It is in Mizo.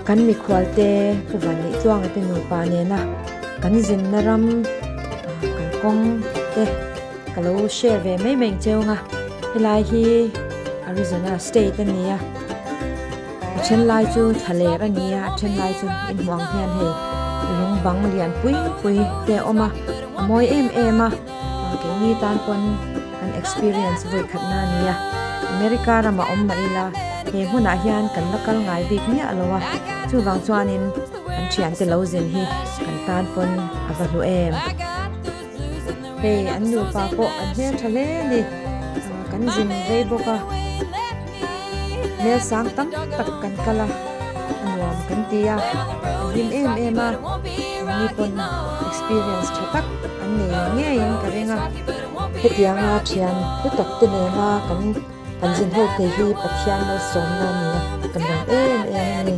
Kan mikhualte Pu Vanneihchuanga te nupa nena kan zinna ram kalkawng te ka lo share ve mai mai ang cheu ang a, helai hi Arizona state a ni a, a then lai chu thlaler a ni a, a then lai chu inhmu ang hian hei lung bang lian pui pui te a awm a, a mawi em em a, keini tan pawn kan experience vawi khatna a ni a, America ramah awm mah ila he hmunah hian kan la kal ngai bik miah lo a, chuvang chuanin kan thiante lo zin hi kan tan pawn a va hlu em. Hei an nupa pawh an hmel tha hle a ni, kan zin rei bawk a, hmel sang tam tak kan kal a, a nuam kan ti a, an hlim em em a, anni pawn experience tha tak an nei ngeiin ka ring a. Hetianga thian hlu tak te nena kan han zin ho thei hi Pathian malsawmna a ni a, ka nuam em em a ni.